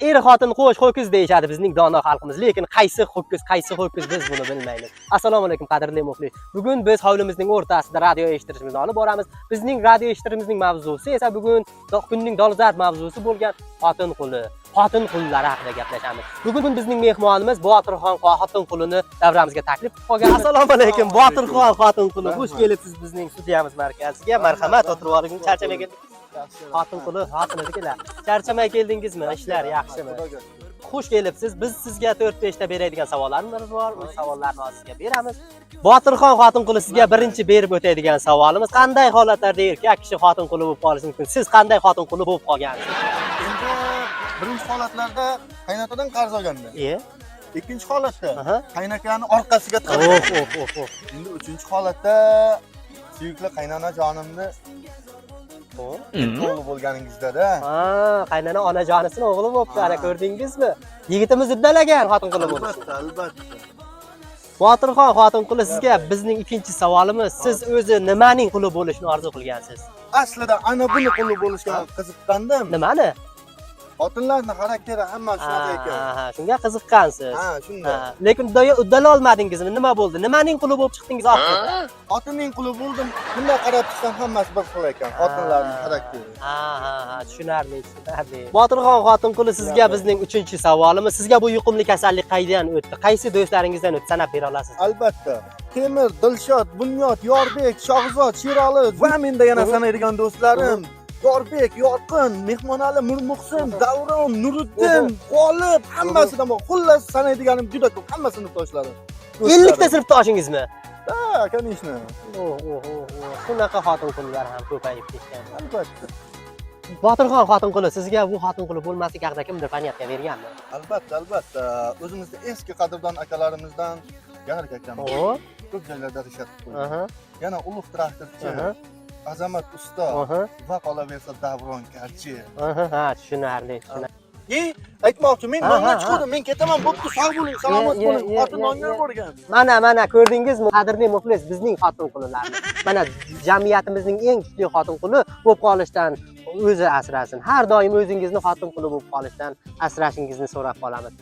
Er xotin qo'sh ho'kiz deyishadi bizning dono xalqimiz. Lekin qaysi ho'kiz, qaysi ho'kiz, biz buni bilmaymiz. Assalomu alaykum, qadrli muxlis. Bugun biz hovlimizning o'rtasida radio eshittirishimizni olib boramiz. Bizning radio eshittirishimizning mavzusi esa bugun kunning dolzarb mavzusi bo'lgan xotin quli, xotin qullari haqida gaplashamiz. Bugun bizning mehmonimiz Botirxon xotin qulini davramizga taklif qilib qolgan. Assalomu alaykum, Botirxon xotin quli. Xush kelibsiz bizning studiyamiz markaziga. Marhamat, o'tirib oling. Charchamay keldingiz? Xotin quli, xotin edilar. Charchamay keldingizmi? Ishlar yaxshimi? Xush kelibsiz. Biz sizga 4-5 ta beradigan savollarimiz bor. U savollarni hozir sizga beramiz. Botirxon xotin quli, sizga birinchi berib o'tadigan savolimiz: qanday holatlarda erkak kishi xotin quli bo'lib qolishi mumkin? Siz qanday xotin quli bo'lib qolgansiz? Endi birinchi holatlarda qaynotadan qarz olganda. Ikkinchi holatda qaynakani orqasiga tiqib. Oh, oh, oh, oh. Endi uchinchi holatda suyukli qaynona jonimni o'g'li bo'lganingizda-da. Ha, qaynona onajonisini o'g'li bo'libdi. Ana, ko'rdingizmi? Yigitimiz uddalagan xotin quli bo'lib. Albatta, albatta. Botirxon xotin quli, sizga bizning ikkinchi savolimiz: siz o'zi nimaning quli bo'lishni orzu qilgansiz? Aslida ana buni quli bo'lishga qiziqqandim. Nimani? Xotinlarning xarakteri hammasi shunaqa ekan. Ha, shunga qiziqqansiz. Ha, shunday. Ha, lekin uddala olmadingizmi? Nima bo'ldi? Nimaning quli bo'lib chiqdingiz oxirida? Xotinning quli bo'ldim. Bunday qarab chiqsam, hammasi bir xil ekan, xotinlarning xarakteri. Ha, tushunarli, tushunarli. Botirxon xotin quli, sizga bizning uchinchi savolimiz: sizga bu yuqumli kasallik qaydan o'tdi? Qaysi do'stlaringizdan o'tdi? Sanab bera olasizmi? Albatta. Temir, Dilshod, Bunyod, Yorbek, Shohzod, Sherali va menda yana sanaydigan do'stlarim. Yorbek, Yorqin, Mehmonali, Mirmuhsin, Davron, Nuriddin, G'olib, hammasidan bor. Xullas, sanaydiganim juda ko'p. Hamma sinfdoshlarim. 50 ta sinfdoshingizmi? Да, конечно. Oh, oh, oh, oh. Shunaqa xotin qullar ham ko'payib ketgan. Albatta. Botirxon xotin quli, sizga bu xotin quli bo'lmaslik haqida kimdir понятка berganmi? Albatta, albatta. O'zimizni eski qadrdon akalarimizdan Garik akam ko'p joylarda rishat qilib qo'ydi. Yana ulug' traktorchi Azamat usta va qolaversa Davron karchi. Ha, tushunarli, tushunarli. И aytmoqchi, men nonga chiqdim, men ketaman, bo'pti, sog' bo'ling, salomat bo'ling. Xotin nonga borgan. Mana, mana, ko'rdingizmi, qadrli muxlis, bizning xotin qulilarni. Mana, jamiyatimizning eng kuchli xotin quli bo'lib qolishdan o'zi asrasin. Har doim o'zingizni xotin quli bo'lib qolishdan asrashingizni so'rab qolamiz.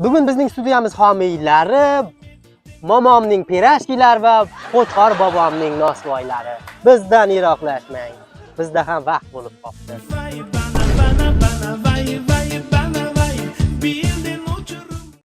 Bugun bizning studiyamiz homiylari momomning pirojkilari va Qo'chqor bobomning nosvoylari. Bizdan yiroqlashmang. Bizda ham vaqt bo'lib qoldi.